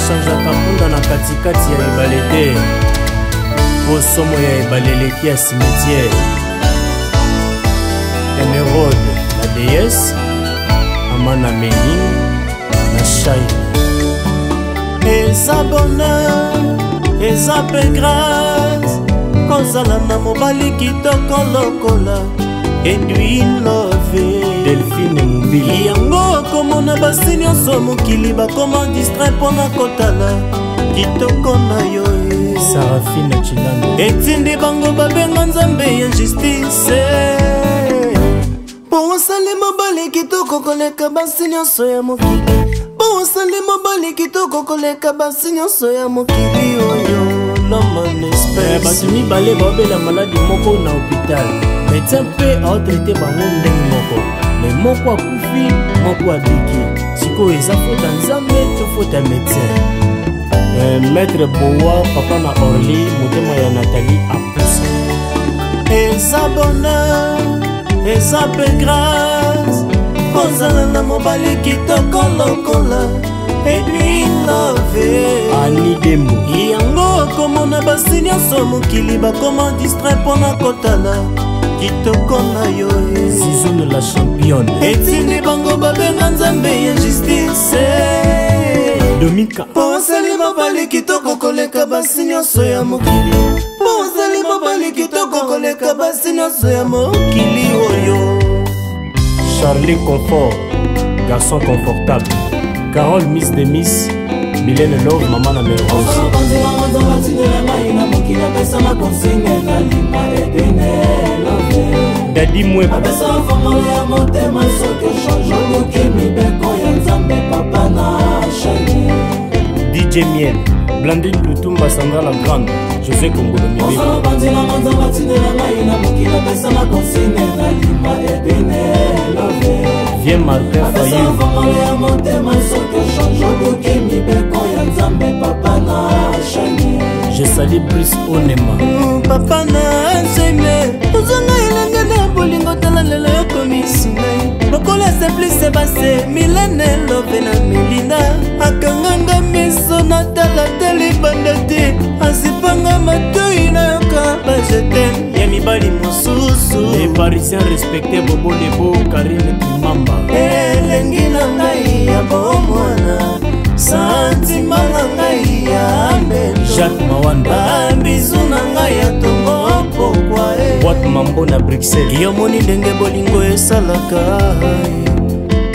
Bachangeaka mpunda na katikati ya ebale te, mpo somo ya ebale eleki ya cimetière. Emeraude la déesse, Amana Mening na Shai. Eza bonheur, eza mpe grâce kozala na mobali kitoko lokola Edwin Love. Delphine Mumbili. Yango okomona basi nyonso mokili bakoma distrait mpona kotala kitoko na yo e. Sarafine Chilando. Etindi bango babenga Nzambe ya justice mpo osali mobali kitoko koleka basi nyonso ya mokili, mpo osali mobali kitoko koleka basi nyonso ya mokili oyo. Eh, bato mibale baobela maladi moko na hôpital, médecin mpe aotraite bango ndenge moko, me moko akufi, moko abiki. Sikoyo eza faute ya Nzambe to faute ya médecin? Eh, maître Bowa, papa na Orly, motema ya Nathalie apusa. Eza bonheur, eza mpe grâce kozala na mobali kitoko lokola Edwin Love. Ani Dembo. Yango okomona basi nyonso mokili bakoma distrait mpona kotala kitoko na yo e. Zizou la championne. Etindi bango babenga Nzambe ya justice. Domika. Mpo osali mobali kitoko koleka basi nyonso ya mokili, mpo osali mobali kitoko koleka basi nyonso ya mokili oyo. Charlie Confort, garçon confortable. Carole Miss de Miss, Mylène Love, maman na mère Rose. Dadi Mwepo. DJ Miel, Blandine Lutumba, Sandra la Grande, José Kongolo Mibeli. Viens Martin Fayulu. Je salue Brice Onema. Papa na Seme, ozonga elenge na bolingo, tala lelo yokomisi ngai lokola simplice base Milene Love na Melinda. Akanganga miso natala te libanda te, azipanga matoi nayoka bajetem ya mibali mosusu. Les Parisiens respectés, Bobo Lebo, Karine Kimamba. Elengi na ngai ya bomwana, santima na ngai ya mbeto. Jacques Mawanda. Bambizu na ngai ya tongo pokwa e. Boîte Mambo na Bruxelles. Yomoni ndenge bolingo esalaka,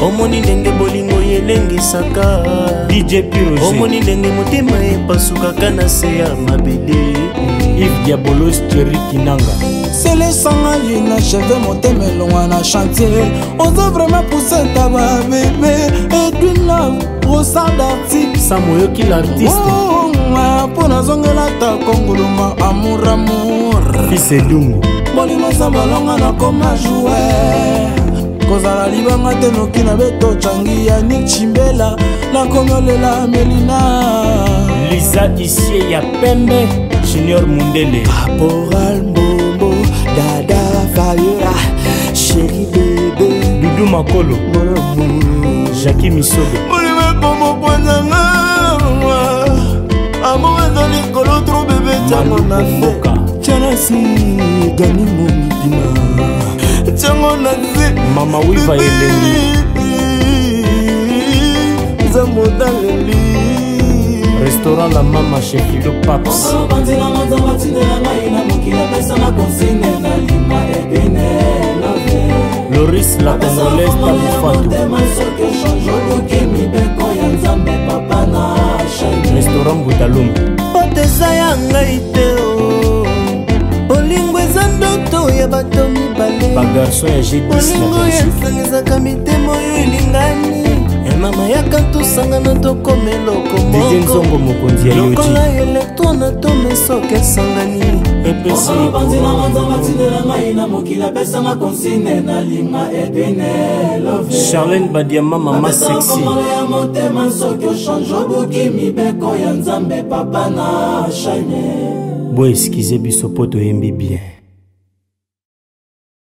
omoni ndenge bolingo elengisaka. DJ Piroger. Omoni ndenge motema epasukaka na se ya mabele. Yves Diabolos, Thierry Kinanga. Selesanga ye na cheve, motema elongwa na chantier. Oza vraiment pousse taba bebe Edwin Love, Rosard artiste. Sam Oyoki l'artiste. Mpo nazongela ta kongoloma amour amour. Fils Edungu. Bolingo sambalonga nakoma joueur, kozala libanga te noki na beto changi ya Nik Chimbela, nakomi olela Melina. Liza Isie ya Pembe, Junior Mundele. Caporal Mbombo, Dada Fayera, chéri bébé. Dudu Makolo. Mon amour. Jackie Misobe. Molimo ekomokwenzanga, amour eza likolo tro bebe, tiango na se. Mboka. Tianasi gani momitima. Tiango na se. Mama Wiva Elengi. Nzambe otaleli. Restaurant La Mama chez Philo Paps. Loris la Congolaise Taboufatou. Restaurant Boutalum. Pote eza ya ngai te o. Bolingo eza ndoto ya bato mibale. Bagarçon ya G10 na Bolingo Belgique. esangisaka mitema oyo elingani. E mama, yaka tosangana, tokoma eloko Didier moko. Nzongo mokonzi ya Yoji. Lokola elektro na tome soki esangani epesi. Charlène Badiama, mama sexy. Bo excuse biso po toyembi bien.